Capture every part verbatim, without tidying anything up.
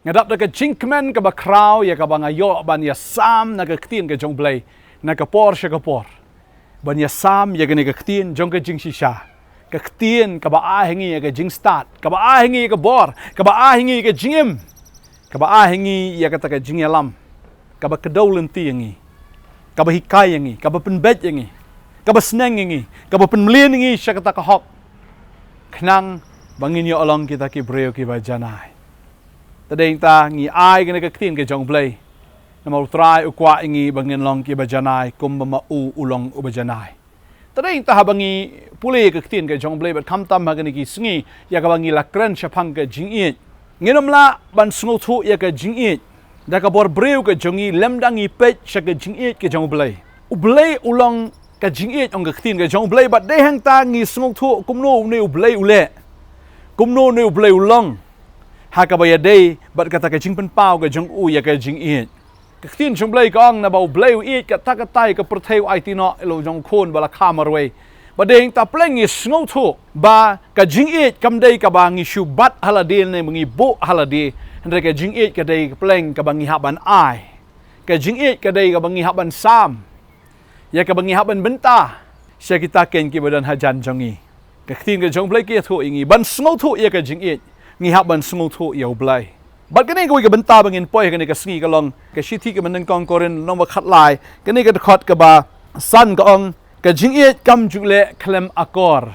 Nga dap da ka jingkmen kaba khraw ïa kaba nga ïoh ban ïasam na ka ktien ka jong U Blei na ka por sha ka por. Ban ïasam ïa kane ka ktien jong ka jingshisha, ka ktien kaba ai ha ngi ïa ka jingstad, kaba ai ha ngi ïa ka bor, kaba ai ha ngi ïa ka jingim, kaba ai ha ngi ïa kata ka jingïalam, kaba kdew lynti ïa ngi, kaba hikai ïa ngi, kaba pynbeit ïa ngi, kaba sneng ïa ngi, kaba pynmlien ïa ngi sha kata ka hok, khnang ba ngin ïoh long kita ki briew kiba janai. Te dei nangta ngi ai kane ka ktien ka jong U Blei, namar U Trai u kwah ïa ngi ba ngin long kiba janai kumba ma u u long uba janai. Te dei nangta haba ngi pule ka ktien ka jong U Blei bad khamtam ha kane ki sngi ïa kaba ngi la kren shaphang ka jingïeit, ngin ym lah ban sngewthuh ïa ka jingïeit da ka bor briew ka jong ngi lymda ngi peit sha ka jingïeit ka jong U Blei. U Blei u long ka jingïeit, ong ka ktien ka jong U Blei, bad dei hangta ngi sngewthuh kumno une U Blei u leh, kumno une U Blei u long, ha kaba ïadei bad kata ka jingpynpaw ka jong u ïa ka jingïeit. Ka ktien jong U Blei ka ong, naba U Blei u ïeit katta katta ïa ka pyrthei, u aiti noh ïa la u jong u Khun ba la kha marwei. Bad dei hangta pleng ngi sngewthuh ba ka jingïeit kam dei kaba ngi shu bat ha lade ne ba ngi buh ha lade, hynrei ka jingïeit ka dei pleng kaba ngi hap ban ai. Ka jingïeit ka dei kaba ngi hap ban sam, ïa kaba ngi hap ban bynta sha kita ken kiba don hajan jong ngi. Ka ktien ka jong U Blei ka ïathuh ïa ngi ban sngewthuh ïa ka jingïeit, ngi hap ban sngewthuh ïa U Blei. Bad kane kawei ka bynta ba ngin poi ha kane ka sngi ka long ka shithi kaba nyngkong Korinth lynnong ba khatlai, kane ka dkhot kaba san ka ong, ka jingïeit kam ju leh khlem akor.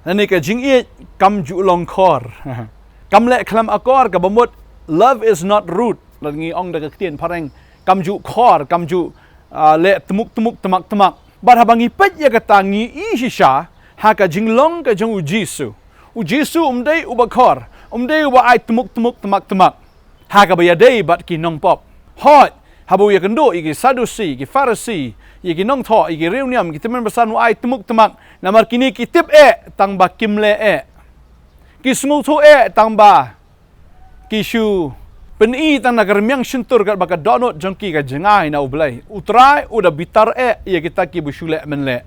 Lane ka jingïeit kam ju long khor. Kam leh khlem akor, kaba mut love is not rude. Lane ngi ong da ka ktien phareng, kam ju khor, kam ju, ah, leh tmuk tmuk tmak tmak. Bad haba ngi peit ïa kata ngi i shisha ha ka jinglong ka jong U Jisu. U Jisu um dei uba khor, um dei uba ai tmuk tmuk tmak tmak ha kaba ïadei bad ki nongpop. Hooid, haba u ïakynduh ïa ki Sadusi, ki Pharisi, ïa ki nongthoh, ïa ki riewniam, ki tymmen basan, u ai tmuk tmak, namar kine ki tip eh tang ba kim leh eh. Ki sngewthuh eh tang ba ki shu pyni tang na ka rmiang shyntur katba ka dohnud jong ki ka jngai na U Blei. U Trai u da bitar eh ïa kita kiba shu leh mynleh.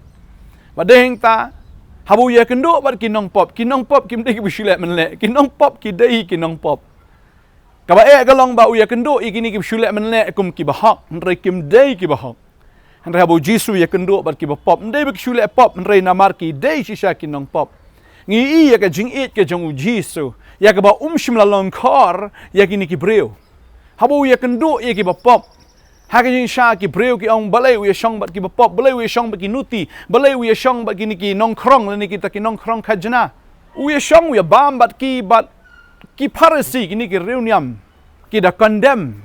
Bad dei hangta haba u ïakynduh bad ki nongpop, ki nongpop kim dei kiba shu leh mynleh, ki nongpop ki dei ki nongpop. Kaba eh ka long ba u ïakynduh ïa kine kiba shu leh mynleh kum kiba hok, hynrei kim dei kiba hok. Hynrei haba U Jisu u ïakynduh bad kiba pop, ym dei ba ki shu leh pop, hynrei namar ki dei shisha ki nongpop. Ngi i ïa ka jingïeit ka jong U Jisu ïa kaba um shym la long khor ïa kine ki briew. Haba u ïakynduh ïa kiba pop, ha ka jingshisha ki briew ki ong, balei u ïashong bad kiba pop, balei u ïashong bad ki nuti, balei u ïashong bad kine ki nongkhrong lane kita ki nongkhrong khajna. U ïashong, u ïabam bad ki, bad ki Pharisi, kine ki riewniam, ki da condemn,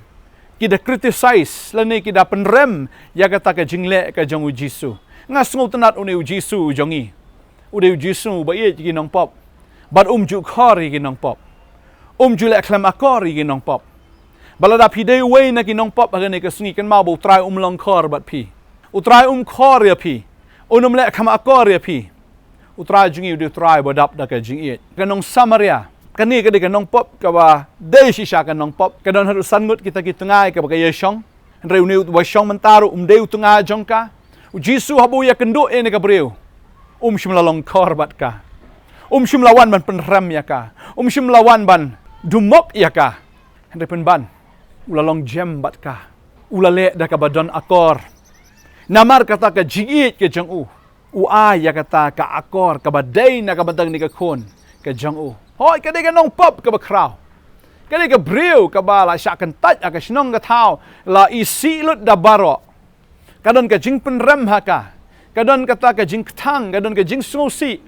ki da criticize lane ki da pynrem ïa kata ka jingleh ka jong U Jisu. Nga sngewtynnat une U Jisu u jong ngi u dei U Jisu uba ïeit ïa ki nongpop, bad um ju khor ïa ki nongpop. Um ju leh khlem akor ïa ki nongpop. Bad lada phi dei uwei na ki nongpop ha kane ka sngi, kynmaw ba U Trai um long khor bad phi. U Trai um khor ïa phi. Un ym leh khlem akor ïa phi. U Trai jong ngi u dei U Trai ba dap da ka jingïeit. Ka nong Samaria, kane ka dei ka nongpop kaba dei shisha ka nongpop, ka don haduh san ngut kita ki tnga ïa kaba ka ïashong. Hynrei une uba shong mynta ruh um dei u tnga jong ka. U Jisu haba u ïakynduh ïa kane ka briew, um shym la long khor bad ka. Um shym la wan ban pynrem ïa ka. Um shym la wan ban dumok ïa ka. Hynrei pynban, u la long jem bad ka. U la leh da kaba don akor. Namar kata ka jingïeit ka jong u, u ai ïa kata ka akor kaba dei na ka bynta kane ka khun ka jong u. Hooid, ka dei ka nongpop kaba khraw. Ka dei ka briew kaba la shah kyntait ha ka shnong ka thaw, la isih lut da baroh. Ka don ka jingpynrem ha ka. Ka don kata ka jingkthang, ka don ka jingsngewsih.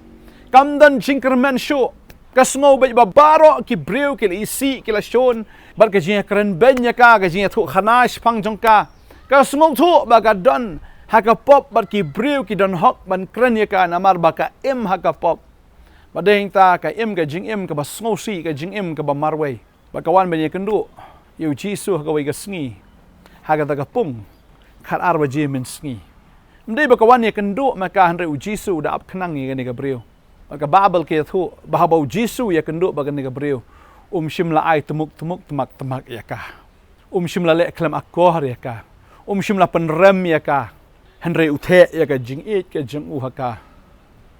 Kam don jingkyrmen shuh. Ka sngew beit ba baroh ki briew ki la isih, ki la shun bad ka jingïakren beiñ ïa ka, ka jingïathuh khana shaphang jong ka. Ka sngewthuh ba ka don ha ka pop bad ki briew ki don hok ban kren ïa ka namar ba ka im ha ka pop. Bad dei hangta ka im ka jingim kaba sngewsih, ka jingim kaba marwei. Bad ka wan ban ïakynduh ïa U Jisu ha kawei ka sngi ha kata ka pung khatar baje mynsngi. Ym dei ba ka wan ïakynduh ma ka, hynrei U Jisu u da ap khnang ïa kane ka briew. Bad ka Baibl ka ïathuh ba haba U Jisu u ïakynduh bad kane ka briew, um shym la ai tmuk tmuk tmak tmak ïa ka. Um shym la leh khlem akor ïa ka. Um shym la pynrem ïa ka. Hynrei u theh ïa ka jingïeit ka jong u ha ka.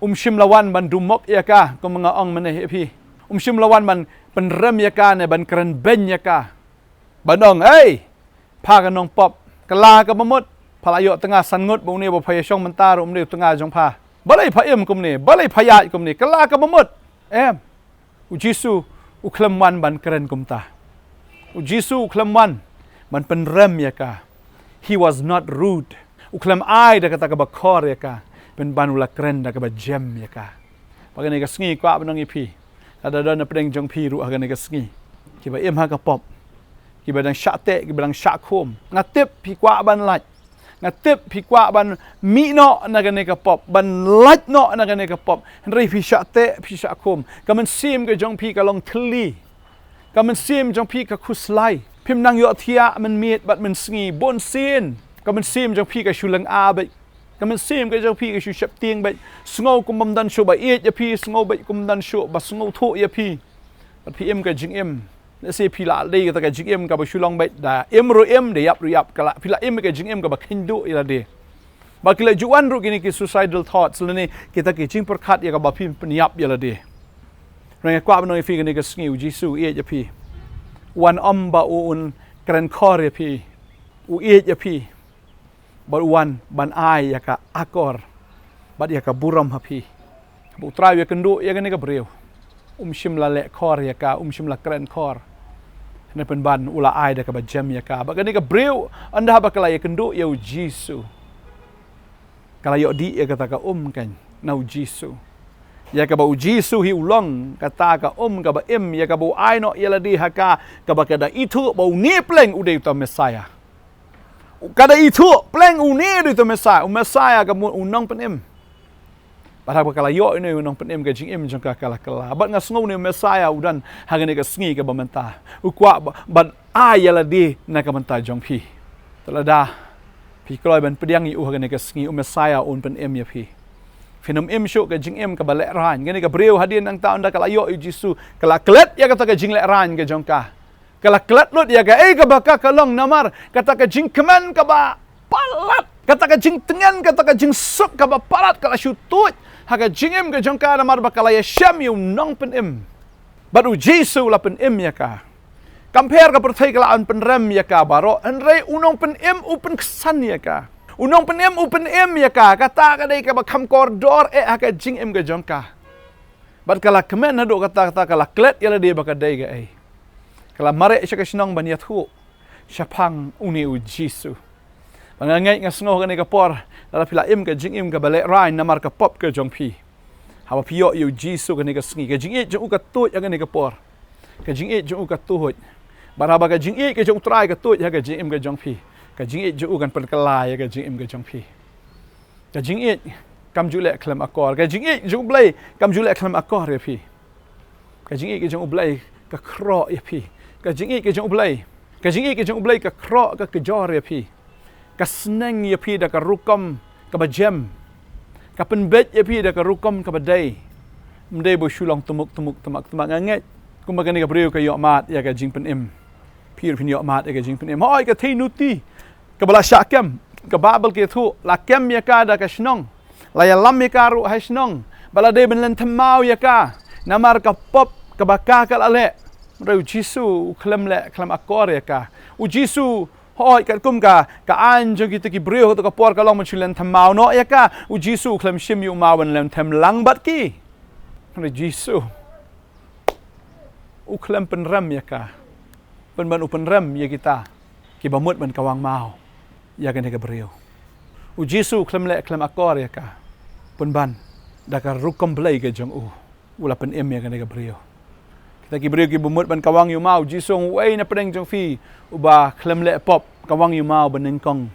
Um shym la wan ban dumok ïa ka, kum nga ong mynne ïa phi. Um shym la wan ban pynrem ïa ka ne ban kren beiñ ïa ka. Ban ong, "Ei, pha ka nongpop, kylla ka bamut. Pha la ïoh tnga san ngut ba une ba pha ïashong mynta ruh um dei u tnga jong pha. Balei pha im kumne, balei pha ïaid kumne, kylla ka bamut." Em. U Jisu u khlem wan ban kren kumta. U Jisu u khlem wan ban pynrem ïa ka. He was not rude. U khlem ai da kata kaba khor ïa ka, pynban u la kren da kaba jem ïa ka. Ba kane ka sngi kwah ban ong ïa phi, lada don na pdeng jong phi ruh ha kane ka sngi kiba im ha ka pop, kiba dang shah teh, kiba dang shah khum, nga tip phi kwah ban lait. Nga tip phi kwah ban mih noh na kane ka pop, ban lait noh na kane ka pop. Hynrei phi shah teh, phi shah khum. Ka mynsiem ka jong phi ka long thylli. Ka mynsiem jong phi ka khuslai. Phim nang ïohthiah mynmiet bad mynsngi, bunsien. Ka mynsiem jong phi ka shu lynga beit. Ka mynsiem ka jong phi ka shu sheptieng beit. Sngew kum bym don shuh ba ïeit ïa phi, sngew beit kum don shuh ba sngewthuh ïa phi. Bad phi im ka jingim. Lehse phi la dei kata ka jingim kaba shu long beit, da im ruh im, da ïap ruh ïap, ka la, phi la im ka jingim kaba kheiñ duh ïa lade. Ba ki la ju wan ruh kine ki suicidal thoughts lane kita ki jingpyrkhat ïa kaba phin pynïap ïa lade. Hynrei nga kwah ban ong ïa phi kane ka sngi, U Jisu u ïeit ïa phi. Wan ym ba un kren khor ïa phi. U ïeit ïa phi. Bad u wan ban ai ïa ka akor bad ïa ka burom ha phi. Haba U Trai u ïakynduh ïa kane ka briew, um shym la leh khor ïa ka, um shym la kren khor. Hynrei pynban u la ai da kaba jem ïa ka. Bad kane ka briew, ynda haba ka la ïakynduh ïa U Jisu, ka la ïoh dih ïa kata ka um keiñ na U Jisu. Ïa kaba U Jisu hi u long kata ka um kaba im, ïa kaba u ai noh ïa lade ha ka, kaba ka da ithuh ba une pleng u dei uta u Messaïah. Ka da ithuh pleng une u dei uta u Messaïah, u Messaïah ka mut u nongpynim. Bad haba ka la ïoh une u nongpynim, ka jingim jong ka ka la kylla. Bad nga sngew une u Messaïah u don ha kane ka sngi kaba mynta. U kwah ba, ban ai ïa lade na ka bynta jong phi. Te lada phi kloi ban pdiang ïa u ha kane ka sngi, u Messaïah un pynim ïa phi. Phin ym im shuh ka jingim kaba lehraiñ. Kane ka briew hadien nangta ynda ka la ïoh ïa U Jisu, ka la klet ïa kata ka jinglehraiñ ka jong ka. Ka la klet lut ïa kaei kaba ka ka long namar kata ka jingkmen kaba palat, kata ka jingtngen, kata ka jingsuk kaba palat ka la shu tuid ha ka jingim ka jong ka namar ba ka la ïashem ïa u nongpynim. Bad U Jisu u la pynim ïa ka. Kam pher ka pyrthei ka la wan pynrem ïa ka baroh, hynrei u nongpynim u pynksan ïa ka. U nongpynim u pynim ïa ka, kata ka dei kaba kham kordor eh ha ka jingim ka jong ka. Bad ka la kmen haduh katta katta, ka la klet ïa lade ba ka dei kaei. Ka la mareh sha ka shnong ban ïathuh shaphang une U Jisu. Ba nga ngeit, nga sngew ha kane ka por, lada phi la im ka jingim kaba lehraiñ namar ka pop ka jong phi, haba phi ïoh ïa U Jisu kane ka sngi, ka jingïeit jong u ka tuid ha kane ka por. Ka jingïeit jong u ka tuid. Bad haba ka jingïeit ka jong U Trai ka tuid ha ka jingim ka jong phi, ka jingïeit jong u kan pynkylla ïa ka jingim ka jong phi. Ka jingïeit kam ju leh khlem akor. Ka jingïeit jong U Blei kam ju leh khlem akor ïa phi. Ka jingïeit ka jong U Blei ka khroh ïa phi. Ka jingïeit ka jong U Blei, ka jingïeit ka jong U Blei ka khroh, ka kjor ïa phi. Ka sneng ïa phi da ka rukom kaba jem. Ka pynbeit ïa phi da ka rukom kaba dei. Ym dei ba shu long tymuk tymuk tymuk tymuk. Nga ngeit kumba kane ka briew ka ïoh mad ïa ka jingpynim, phi ruh phin ïoh mad ïa ka jingpynim. Hooid, ka Theinuti kaba la shah kem, ka Baibl ka ïathuh, la kem ïa ka da ka shnong, la ïalam ïa ka ruh ha shnong ba la dei ban lynthem maw ïa ka namar ka pop kaba ka ka la leh. Hynrei U Jisu u khlem leh khlem akor ïa ka. U Jisu, hooid, katkum ka, ka aiñ jong kita ki briew ha kato ka por ka long ban shu lynthem maw noh ïa ka. U Jisu u khlem shim ïa u maw ban lynthem lang bad ki. Hynrei U Jisu u khlem pynrem ïa ka, pynban u pynrem ïa kita kiba mut ban kawang maw ïa kane ka briew. U Jisu u khlem leh khlem akor ïa ka, pynban da ka rukom Blei ka jong u, u la pynim ïa kane ka briew. Kita ki briew kiba mut ban kawang ïa u maw, U Jisu u ong, uei na pdeng jong phi uba khlem leh pop, kawang ïa u maw banyngkong.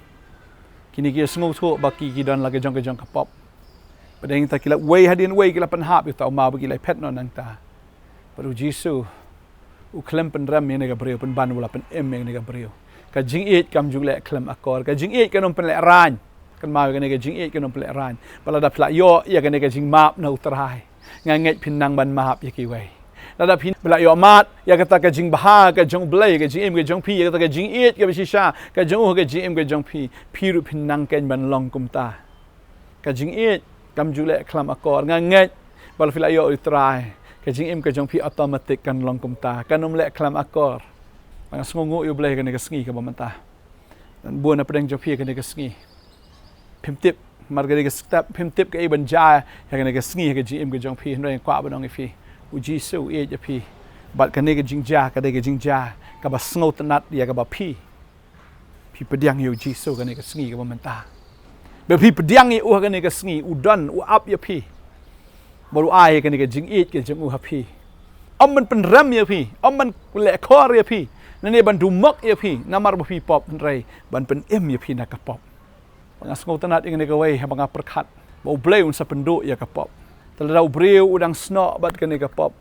Kine ki ïasngewthuh ba ki, ki don la ka jong ka jong ka pop. Bad nangta ki la, uwei hadien uwei ki la pynhap ïa uta u maw bad ki la phet noh nangta. Bad U Jisu u khlem pynrem ïa kane ka briew, pynban u la pynim ïa kane ka briew. Ka jingïeit kam ju leh khlem akor. Ka jingïeit kan ym pynlehraiñ. Kynmaw ïa kane, ka jingïeit kan ym pynlehraiñ. Bad lada phi la ïoh ïa kane ka jingmap na U Trai, nga ngeit phin nang ban map ïa kiwei. Lada phi la ïoh mad ïa kata ka jingbha ka jong U Blei, ka jingim ka jong phi, ïa kata ka jingïeit kaba shisha ka jong u ha ka jingim ka jong phi, phi ruh phin nang keiñ ban long kumta. Ka jingïeit kam ju leh khlem akor. Nga ngeit ba lada phi la ïoh ïa U Trai, Ka jingim ka jong phi automatic kan long kumta, kan ym leh khlem akor. Nga sngewnguh ïa U Blei ha kane ka sngi kaba mynta. Bun na pdeng jong phi ha kane ka sngi. Phim tip, mar kane ka step, phim tip kaei ban jia ha kane ka sngi ha ka jingim ka jong phi, hynrei nga kwah ban ong ïa phi, U Jisu u ïeit ïa phi. Bad kane ka jingjia ka dei ka jingjia kaba sngewtynnad ïa kaba phi. Phi pdiang ïa U Jisu ha kane ka sngi kaba mynta. Ba phi pdiang ïa u ha kane ka sngi, u don, u ap ïa phi. Bad u ai ïa kane ka jingïeit ka jong u ha phi. Ym ban pynrem ïa phi, ym ban leh khor ïa phi, ne ban dumok ïa phi namar ba phi pop, hynrei ban pynim ïa phi na ka pop. Nga sngewtynnad ïa kane kawei haba nga pyrkhat ba U Blei un sa pynduh ïa ka pop. Te lada u briew u dang snoh bad kane ka pop,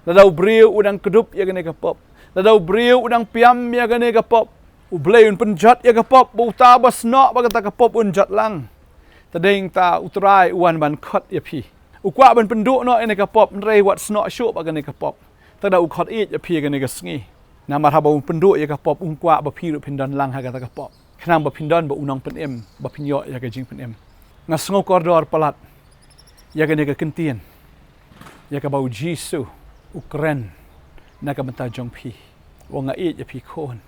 lada u briew u dang kdup ïa kane ka pop, lada u briew u dang piam ïa kane ka pop, U Blei un pynjot ïa ka pop, ba uta ba snoh bad kata ka pop un jot lang. Te dei hangta U Trai u wan ban khot ïa phi. U kwah ban pynduh noh ïa kane ka pop, hynrei wat snoh shuh bad kane ka pop. Te da u khot ïeit ïa phi ha kane ka sngi. Namar haba un pynduh ïa ka pop, un kwah ba phi ruh phin don lang ha kata ka pop. Khnang ba phin don bad u nongpynim, ba phin ïoh ïa ka jingpynim. Nga sngew kordor palat ïa kane ka kyntien, ïa kaba U Jisu u kren na ka bynta jong phi. Ong, nga ïeit ïa phi khun.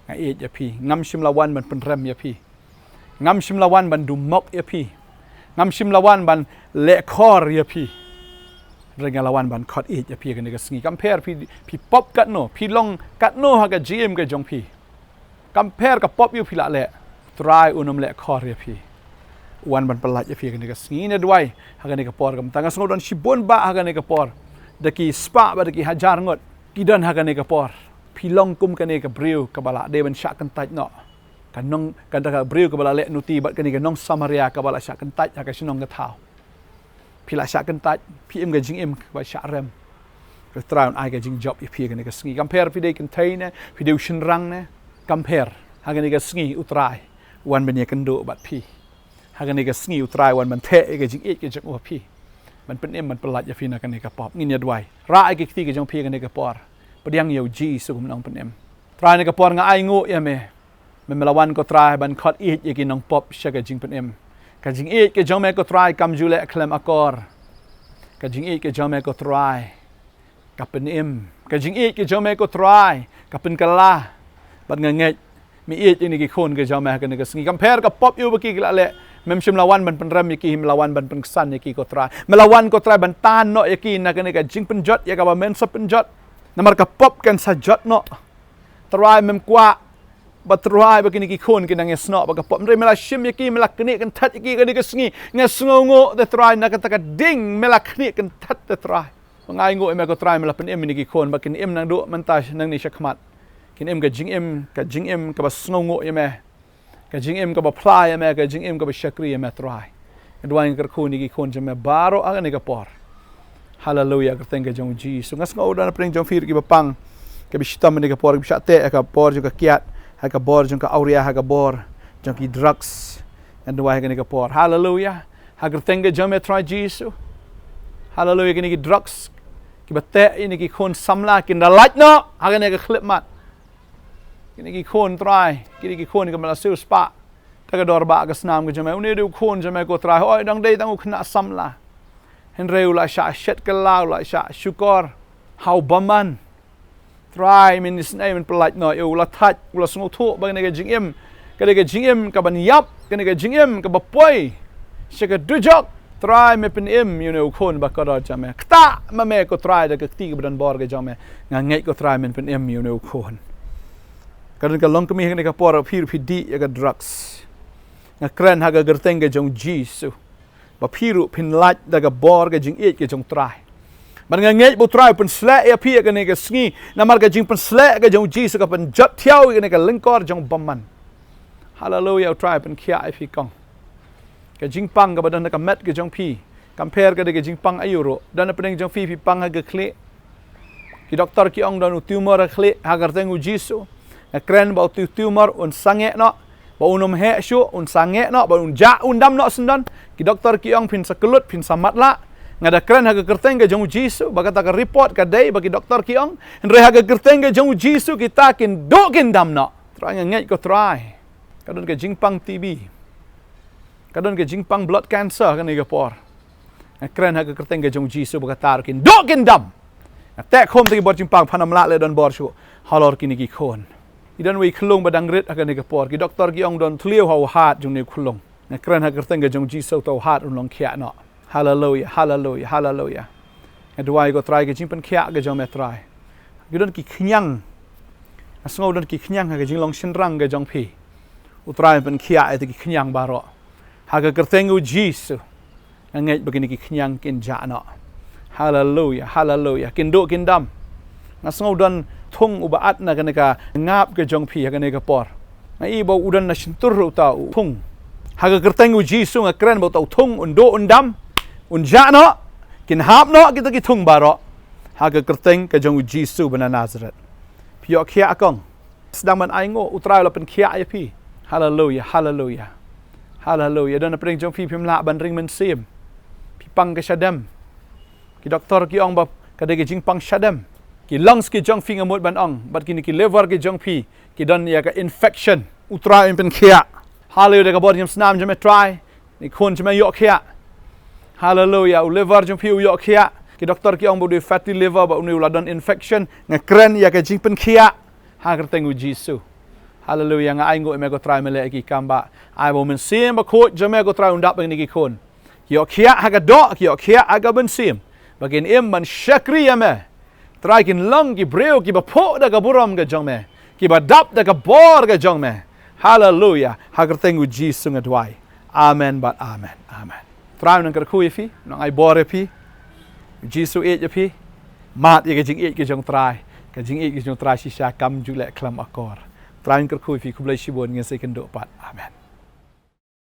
Nga ïeit ïa phi. Ngam shym la wan ban pynrem ïa phi. Ngam shym la wan ban dumok ïa phi. Ngam shym la wan ban leh khor ïa phi. Hynrei nga la wan ban khot ïeit ïa phi ha kane ka sngi. Kam pher phi, phi pop katno, phi long katno ha ka jingim ka jong phi. Kam pher ka pop ïa u phi la leh, Trai un ym leh khor ïa phi. U wan ban pyllait ïa phi ha kane ka sngi. Ngin ïa duwai ha kane ka por, ka mynta nga sngew don shibun bah ha kane ka por. Da ki spah bad da ki hajar ngut ki don ha kane ka por. Phi long kum kane ka briew kaba la dei ban shah kyntait noh. Ka nong, kata ka briew kaba la leh nuti bad kane ka nong Samaria kaba la shah kyntait ha ka shnong ka thaw. Phi la shah kyntait, phi im ka jingim kaba shah rem. Ka Trai un ai ka jingjop ïa phi ha kane ka sngi. Kam pher phi dei kynthei ne, phi dei u shynrang ne, kam pher. Ha kane ka sngi U Trai u wan ban ïakynduh bad phi. Ha kane ka sngi U Trai u wan ban theh ïa ka jingïeit ka jong u ha phi. Ban pynim, ban pyllait ïa phi na kane ka pop. Ngin ïa duwai. Rah ïa ki kti ka jong phi ha kane ka por. Pdiang ïa U Jisu kum u nongpynim. Trai, ha kane ka por nga ainguh ïa me. Me, me la wan ko Trai ban khot ïeit ïa ki nongpop sha ka jingpynim. Ka jingïeit ka jong me ko Trai kam ju leh khlem akor. Ka jingïeit ka jong me ko Trai ka pynim. Ka jingïeit ka jong me ko Trai ka pynkylla. Bad nga ngeit me ïeit ïa kine ki khun ka jong me ha kane ka sngi. Kam pher ka pop ïa u ba ki la leh, mem shym la wan ban pynrem ïa ki, me la wan ban pynksan ïa ki ko Trai. Me la wan ko Trai ban tan noh ïa ki na kane ka jingpynjot ïa kaba men sa pynjot. Namar ka pop kan sa jot noh. Trai, mem kwah ba Trai ba kine ki khun kin nang ïasnoh bad ka pop. Hynrei me la shim ïa ki, me la knieh kynthet ïa ki ha kane ka sngi. Nga sngewnguh te Trai na kata ka ding me la knieh kynthet te Trai. Ba nga ainguh ïa me ko Trai, me la pynim ïa kine ki khun ba kin im naduh mynta nangne shakhmat. Kin im ka jingim, ka jingim kaba sngewnguh ïa me. Ka jingim kaba phla ïa me, ka jingim kaba shakri ïa me Trai. Nga duwai, nga kyrkhu ïa kine ki khun jong me baroh ha kane ka por. Haleluia, kyrteng ka jong U Jisu. Nga sngew don na pdeng jong phi ruh kiba pang, kiba shitom ha kane ka por, kiba shah teh ha ka bor jong ka kiad, ha ka bor jong ka awria, ha ka bor jong ki drugs. Nga duwai ha kane ka por. Haleluia. Ha kyrteng ka jong me Trai Jisu. Haleluia, kine ki drugs kiba teh ïa kine ki khun samla kin da lait noh ha kane ka khyllipmat. Kine ki khun Trai, kine ki khun kiba la siew spah da ka dor bah ka snam ka jong me. Une u dei u khun jong me ko Trai, hooid u dang dei tang u khynnah samla. Hynrei u la shah shet kylla, u la shah shukor ha u bymman. Trai, men isynei men pyllait noh ïa u, u la thait, u la sngewthuh ba kane ka jingim ka dei ka jingim kaban ïap, kane ka jingim kaba poi sha ka dujok. Trai, me pynim ïa une u khun ba kordor jong me. Ktah ma me ko Trai da ka kti kaba don bor ka jong me. Nga ngeit ko Trai men pynim ïa une u khun. Ka don ka longkmie ha kane ka por, phi ruh phi dih ïa ka drugs. Nga kren ha ka kyrteng ka jong U Jisu ba phi ruh phin lait da ka bor ka jingïeit ka jong U Trai. Bad nga ngeit ba U Trai u pynsleh ïa phi ha kane ka sngi, namar ka jingpynsleh ka jong U Jisu ka pynjot thiaw ïa kane ka lyngkor jong u bymman. Haleluia, U Trai pynkhiah ïa phi kong. Ka jingpang kaba don ha ka met ka jong phi, kam pher ka dei ka jingpang aïu ruh. Don na pdeng jong phi, phi pang ha ka khlieh. Ki doktor ki ong don u tumor ha ka khlieh, ha ka kyrteng U Jisu nga kren ba utu u tumor un sangeh noh, ba un ym heh shuh, un sangeh noh, ba un jah, un dam noh syndon. Ki doktor ki ong phin sa kyllut, phin sa matlah. Nga da kren ha ka kyrteng ka jong U Jisu ba kata ka report ka dei ba ki doktor ki ong. Hynrei ha ka kyrteng ka jong U Jisu kita kin duh kin dam noh. Trai, nga ngeit ko Trai. Ka don ka jingpang T B. Ka don ka jingpang blood cancer ha kane ka por. Nga kren ha ka kyrteng ka jong u Jisu ba kata ruh kin duh kin dam. Nga teh khum ïa ki bor jingpang, phan ym lah leh don bor shuh halor kine ki khun. Ki don wei khyllung ba dang rit ha kane ka por. Ki doktor ki ong don thliew ha u hat jong une u khyllung. Nga kren ha ka kyrteng ka jong u Jisu, uta u hat un long khiah noh. Haleluia, haleluia, haleluia. Nga duwai, ko Trai, ka jingpynkhiah ka jong me, Trai. Ki don ki khñiang. Nga sngew don ki khñiang ha ka jinglong shynrang ka jong phi. U Trai pynkhiah ïa ki khñiang baroh. Ha ka kyrteng u Jisu. Nga ngeit ba kine ki khñiang kin jah noh. Haleluia, haleluia. Kin duh kin dam. Nga sngew don thung uba at na kane ka ngap ka jong phi ha kane ka por. Nga i ba u don na shyntur uta u thung. Ha ka kyrteng u Jisu nga kren ba uta u thung un duh un dam. Un jah noh. Kin hap noh kita ki thung baroh. Ha ka kyrteng ka jong u Jisu ba na Nazareth. Phi ïoh khiah kong. Sdang ban ai nguh, u Trai u la pynkhiah ïa phi. Haleluia, haleluia. Haleluia. Don na pdeng jong phi phim lah ban ring mynsiem. Phi pang ka shadem. Ki doktor ki ong ba ka dei ka jingpang shadem. Ki lungs ki jong phi, nga mut ban ong, bad kine ki liver ki jong phi, ki don ïa ka infection. U Trai un pynkhiah. Haleluia, da ka bor jingïasam jong me, Trai. Une u khun jong me u ïoh khiah. Haleluia. U liver jong phi u ïoh khiah. Ki doktor ki ong ba u dei fatty liver, ba une u la don infection. Nga kren ïa ka jingpynkhiah ha ka kyrteng u Jisu. Haleluia. Nga ai nguh ïa me, ko Trai, me leh ïa ki kam ba. Ai ba u Mynsiem Bakhuid jong me, ko Trai, un dap ïa kine ki khun. Ki ïoh khiah ha ka doh, ki ïoh khiah ha ka mynsiem. Ba kin im ban shakri ïa me. Trai, kin long ki briew kiba phuh da ka burom ka jong me, kiba dap da ka bor ka jong me. Haleluia. Ha ka kyrteng u Jisu nga duwai. Amen bad amen. Amen. Trai un nang kyrkhu ïa phi, nang ai bor ïa phi. U Jisu ïeit ïa phi. Mad ïa ka jingïeit ka jong u Trai. Ka jingïeit ka jong u Trai shisha kam ju leh khlem akor. Trai un kyrkhu ïa phi, khublei shibun, ngin sa ïakynduh pat. Amen.